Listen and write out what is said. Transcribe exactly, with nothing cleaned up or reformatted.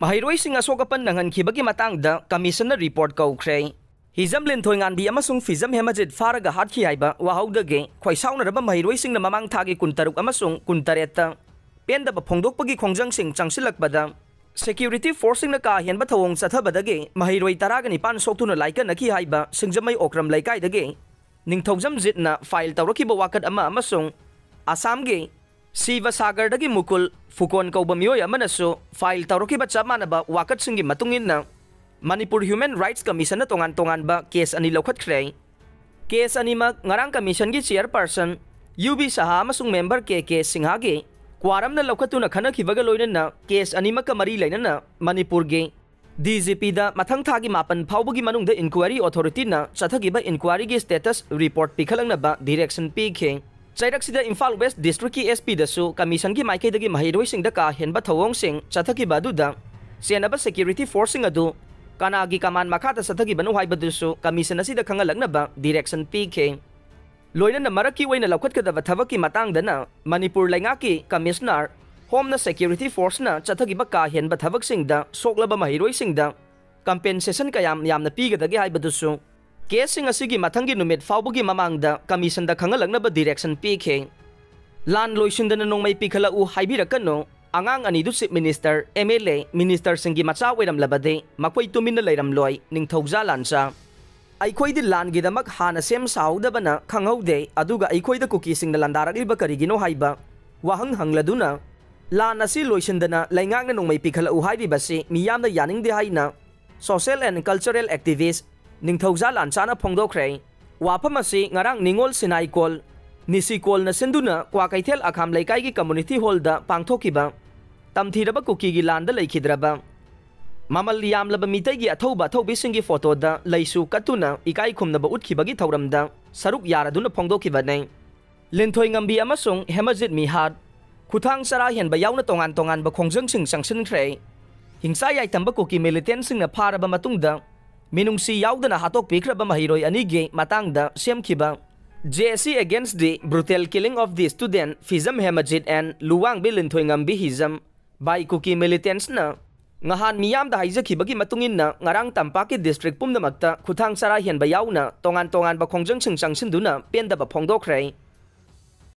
ꯃꯍꯩꯔꯣꯏꯁꯤꯡ ꯑꯁꯣꯛ ꯑꯄꯟ ꯅꯪꯍꯟꯈꯤꯕꯒꯤ ꯃꯇꯥꯡꯗ ꯀꯃꯤꯁꯟꯅ ꯔꯤꯄꯣꯔꯠ ꯀꯧꯈ꯭ꯔꯦ꯫ ꯍꯤꯖꯝ ꯂꯤꯟꯊꯣꯏꯉꯥꯟꯕꯤ ꯑꯃꯁꯨꯡ ꯐꯤꯖꯝ ꯍꯦꯃꯖꯤꯠ ꯐꯥꯔꯒ ꯍꯥꯠꯈꯤ ꯍꯥꯏꯕ ꯋꯥꯍꯧꯗꯒꯤ ꯈꯣꯏꯁꯥꯎꯅꯔꯕ ꯃꯍꯩꯔꯣꯏꯁꯤꯡꯅ ꯃꯃꯥꯡ ꯊꯥꯒꯤ ꯀꯨꯟꯇꯔꯨꯛ ꯑꯃꯁꯨꯡ ꯀꯨꯟꯇꯔꯦꯠꯇ ꯄꯦꯟꯗꯕ ꯐꯣꯡꯗꯣꯛꯄꯒꯤ ꯈꯣꯡꯖꯪꯁꯤꯡ ꯆꯪꯁꯤꯜꯂꯛꯄꯗ ꯁꯦꯀ꯭ꯌꯨꯔꯤꯇꯤ ꯐꯣꯔꯁꯁꯤꯡꯅ ꯀꯥ ꯍꯦꯟꯕ ꯊꯧꯑꯣꯡ ꯆꯠꯊꯕꯗꯒꯤ ꯃꯍꯩꯔꯣꯏ ꯇꯔꯥꯒ ꯅꯤꯄꯥꯟ ꯁꯣꯛꯇꯨꯅ ꯂꯥꯏꯀꯠꯅꯈꯤ ꯍꯥꯏꯕ ꯁꯤꯡꯖꯃꯩ ꯑꯣꯀ꯭ꯔꯝ ꯂꯩꯀꯥꯏꯗꯒꯤ ꯅꯤꯡꯊꯧꯖꯝ ꯖꯤꯠꯅ ꯐꯥꯏꯜ ꯇꯧꯔꯛꯈꯤꯕ ꯋꯥꯀꯠ ꯑꯃ ꯑꯃꯁꯨꯡ ꯑꯁꯥꯝꯒꯤ ꯁꯤꯕ ꯁꯥꯒꯔꯗꯒꯤ ꯃꯨꯀꯨꯜ ꯐꯨꯀꯣꯟ ꯀꯧꯕ ꯃꯤꯑꯣꯏ ꯑꯃꯅꯁꯨ ꯐꯥꯏꯜ ꯇꯧꯔꯛꯈꯤꯕ ꯆꯞ ꯃꯥꯟꯅꯕ ꯋꯥꯀꯠꯁꯤꯡꯒꯤ ꯃꯇꯨꯡ ꯏꯟꯅ ꯃꯅꯤꯄꯨꯔ ꯍ꯭ꯌꯨꯃꯦꯟ ꯔꯥꯏꯠꯁ ꯀꯃꯤꯁꯟꯅ ꯇꯣꯉꯥꯟ ꯇꯣꯉꯥꯟꯕ ꯀꯦꯁ ꯑꯅꯤ ꯂꯧꯈꯠꯈ꯭ꯔꯦ꯫ ꯀꯦꯁ ꯑꯅꯤꯃꯛ ꯉꯔꯥꯡ ꯀꯃꯤꯁꯟꯒꯤ ꯆꯤꯌꯔꯄꯔꯁꯟ ꯌꯨ ꯕꯤ ꯁꯍꯥ ꯑꯃꯁꯨꯡ ꯃꯦꯝꯕꯔ ꯀꯦ ꯀꯦ ꯁꯤꯡꯍꯥꯒꯤ ꯀ꯭ꯋꯥꯔꯝꯅ ꯂꯧꯈꯠꯇꯨꯅ ꯈꯟꯅꯈꯤꯕꯒ ꯂꯣꯏꯅꯅ ꯀꯦꯁ ꯑꯅꯤꯃꯛꯀ ꯃꯔꯤ ꯂꯩꯅꯅ ꯃꯅꯤꯄꯨꯔꯒꯤ ꯗꯤ ꯖꯤ ꯄꯤꯗ ꯃꯊꯪ ꯊꯥꯒꯤ ꯃꯥꯄꯟ ꯐꯥꯎꯕꯒꯤ ꯃꯅꯨꯡꯗ ꯏꯟꯀ꯭ꯋꯥꯏꯔꯤ ꯑꯣꯊꯣꯔꯤꯇꯤꯅ ꯆꯠꯊꯈꯤꯕ ꯏꯟꯀ꯭ꯋꯥꯏꯔꯤꯒꯤ ꯁ꯭ꯇꯦꯇꯁ ꯔꯤꯄꯣꯔꯠ ꯄꯤꯈꯠꯂꯛꯅꯕ ꯗꯤꯔꯦꯛꯁꯟ ꯄꯤꯈꯤ꯫ ꯆꯩꯔꯛꯁꯤꯗ ꯏꯝꯐꯥꯜ ꯋꯦꯁ ꯗꯤꯁꯇ꯭ꯔꯤꯛꯀꯤ ꯑꯦꯁ ꯄꯤꯗꯁꯨ ꯀꯃꯤꯁꯟꯒꯤ ꯃꯥꯏꯀꯩꯗꯒꯤ ꯃꯍꯩꯔꯣꯏꯁꯤꯡꯗ ꯀꯥ ꯍꯦꯟꯕ ꯊꯧꯑꯣꯡꯁꯤꯡ ꯆꯠꯊꯈꯤꯕ ꯑꯗꯨꯗ ꯆꯦꯟꯅꯕ ꯁꯦꯀ꯭ꯌꯨꯔꯤꯇꯤ ꯐꯣꯔꯁꯁꯤꯡ ꯑꯗꯨ ꯀꯅꯥꯒꯤ ꯀꯃꯥꯟ ꯃꯈꯥꯗ ꯆꯠꯊꯈꯤꯕꯅꯣ ꯍꯥꯏꯕꯗꯨꯁꯨ ꯀꯃꯤꯁꯟ ꯑꯁꯤꯗ ꯈꯪꯍꯜꯂꯛꯅꯕ ꯗꯤꯔꯦꯛꯁꯟ ꯄꯤꯈꯤ꯫ ꯂꯣꯏꯅꯅ ꯃꯔꯛꯀꯤ ꯑꯣꯏꯅ ꯂꯧꯈꯠꯀꯗꯕ ꯊꯕꯛꯀꯤ ꯃꯇꯥꯡꯗꯅ ꯃꯅꯤꯄꯨꯔ ꯂꯩꯉꯥꯛꯀꯤ ꯀꯃꯤꯁꯅꯔ ꯍꯣꯝꯅ ꯁꯦꯀ꯭ꯌꯨꯔꯤꯇꯤ ꯐꯣꯔꯁꯅ ꯆꯠꯊꯈꯤꯕ ꯀꯥ ꯍꯦꯟꯕ ꯊꯕꯛꯁꯤꯡꯗ ꯁꯣꯛꯂꯕ ꯃꯍꯩꯔꯣꯏꯁꯤꯡꯗ ꯀꯝꯄꯦꯟꯁꯦꯁꯟ ꯀꯌꯥꯝ ꯌꯥꯝꯅ ꯄꯤꯒꯗꯒꯦ ꯍꯥꯏꯕꯗꯨꯁꯨ ꯀꯦꯁꯁꯤꯡ ꯑꯁꯤꯒꯤ ꯃꯊꯪꯒꯤ ꯅꯨꯃꯤꯠ ꯐꯥꯎꯕꯒꯤ ꯃꯃꯥꯡꯗ ꯀꯃꯤꯁꯟꯗ ꯈꯪꯍꯜꯂꯛꯅꯕ ꯗꯤꯔꯦꯛꯁꯟ ꯄꯤꯈꯤ꯫ ꯂꯥꯟ ꯂꯣꯏꯁꯤꯟꯗꯅ ꯅꯣꯡꯃꯩ ꯄꯤꯈꯠꯂꯛꯎ ꯍꯥꯏꯕꯤꯔꯛꯀꯅꯨ, ꯑꯉꯥꯡ ꯑꯅꯤꯗꯨ chief minister, M L A, ꯃꯤꯅꯤꯁꯇꯔꯁꯤꯡꯒꯤ ꯃꯆꯥ ꯑꯣꯏꯔꯝꯂꯕꯗꯤ ꯃꯈꯣꯏ ꯇꯨꯃꯤꯟꯅ ꯂꯩꯔꯝꯂꯣꯏ, ꯅꯤꯡꯊꯧꯖꯥ ꯂꯥꯟꯆꯥ꯫ ꯑꯩꯈꯣꯏꯗꯤ ꯂꯥꯟꯒꯤꯗꯃꯛ ꯍꯥꯟꯅ ꯁꯦꯝ ꯁꯥꯍꯧꯗꯕꯅ ꯈꯪꯍꯧꯗꯦ, ꯑꯗꯨꯒ ꯑꯩꯈꯣꯏꯗ ꯀꯨꯀꯤꯁꯤꯡꯅ ꯂꯥꯟꯗꯥꯔꯛꯂꯤꯕ ꯀꯔꯤꯒꯤꯅꯣ ꯍꯥꯏꯕ ꯋꯥꯍꯪ ꯍꯪꯂꯗꯨꯅ, ꯂꯥꯟ ꯑꯁꯤ ꯂꯣꯏꯁꯤꯟꯗꯅ ꯂꯩꯉꯥꯛꯅ ꯅꯣꯡꯃꯩ ꯄꯤꯈꯠꯂꯛꯎ ꯍꯥꯏꯔꯤꯕꯁꯤ ꯃꯤꯌꯥꯝꯅ ꯌꯥꯅꯤꯡꯗꯦ ꯍꯥꯏꯅ social and cultural activist ꯅꯤꯡꯊꯧꯖꯥ ꯂꯥꯟꯆꯥꯅ ꯐꯣꯡꯗꯣꯛꯈ꯭ꯔꯦ꯫ ꯋꯥꯐꯝ ꯑꯁꯤ ꯉꯔꯥꯡ ꯅꯤꯉꯣꯜ ꯁꯤꯅꯥꯏꯀꯣꯜ, ꯅꯤꯁꯤꯀꯣꯜꯅ ꯁꯤꯟꯗꯨꯅ ꯀ꯭ꯋꯥꯀꯩꯊꯦꯜ ꯑꯈꯥꯝ ꯂꯩꯀꯥꯏꯒꯤ ꯀꯝꯃꯨꯅꯤꯇꯤ ꯍꯣꯜꯗ ꯄꯥꯡꯊꯣꯛꯈꯤꯕ ꯇꯝꯊꯤꯔꯕ ꯀꯨꯀꯤꯒꯤ ꯂꯥꯟꯗ ꯂꯩꯈꯤꯗ꯭ꯔꯕ ꯃꯃꯜ ꯌꯥꯝꯂꯕ ꯃꯤꯇꯩꯒꯤ ꯑꯊꯧꯕ ꯑꯊꯧꯕꯤꯁꯤꯡꯒꯤ ꯐꯣꯇꯣꯗ ꯂꯩꯁꯨ ꯀꯠꯇꯨꯅ ꯏꯀꯥꯏ ꯈꯨꯝꯅꯕ ꯎꯠꯈꯤꯕꯒꯤ ꯊꯧꯔꯝꯗ ꯁꯔꯨꯛ ꯌꯥꯔꯗꯨꯅ ꯐꯣꯡꯗꯣꯛꯈꯤꯕꯅꯤ꯫ ꯂꯤꯟꯊꯣꯏꯉꯝꯕꯤ ꯑꯃꯁꯨꯡ ꯍꯦꯃꯖꯤꯠ ꯃꯤꯍꯥꯠ, ꯈꯨꯊꯥꯡ ꯆꯔꯥ ꯍꯦꯟꯕ ꯌꯥꯎꯅ ꯇꯣꯉꯥꯟ ꯇꯣꯉꯥꯟꯕ ꯈꯣꯡꯖꯪꯁꯤꯡ ꯆꯪꯁꯤꯟꯈ꯭ꯔꯦ꯫ ꯍꯤꯡꯁꯥ ꯌꯥꯏꯊꯝꯕ ꯀꯨꯀꯤ ꯃꯤꯂꯤꯇꯦꯟꯁꯤꯡꯅ ꯐꯥꯔꯕ ꯃꯇꯨꯡꯗ ꯃꯤꯅꯨꯡꯁꯤ ꯌꯥꯎꯗꯅ ꯍꯥꯠꯇꯣꯛꯄꯤꯈ꯭ꯔꯕ ꯃꯍꯩꯔꯣꯏ ꯑꯅꯤꯒꯤ ꯃꯇꯥꯡꯗ ꯁꯦꯝꯈꯤꯕ J C Against the Brutal Killing of the Student Fizam Hemajit and Luwangbi Linthoingambi Hizam by Kuki Militants ꯅ ꯉꯍꯥꯟ ꯃꯤꯌꯥꯝꯗ ꯍꯥꯏꯖꯈꯤꯕꯒꯤ ꯃꯇꯨꯡ ꯏꯟꯅ ꯉꯔꯥꯡ ꯇꯝꯄꯥꯛꯀꯤ district ꯄꯨꯝꯅꯃꯛꯇ ꯈꯨꯊꯥꯡ ꯆꯔꯥ ꯍꯦꯟꯕ ꯌꯥꯎꯅ ꯇꯣꯉꯥꯟ ꯇꯣꯉꯥꯟꯕ ꯈꯣꯡꯖꯪꯁꯤꯡ ꯆꯪꯁꯤꯟꯗꯨꯅ ꯄꯦꯟꯗꯕ ꯐꯣꯡꯗꯣꯛꯈ꯭ꯔꯦ꯫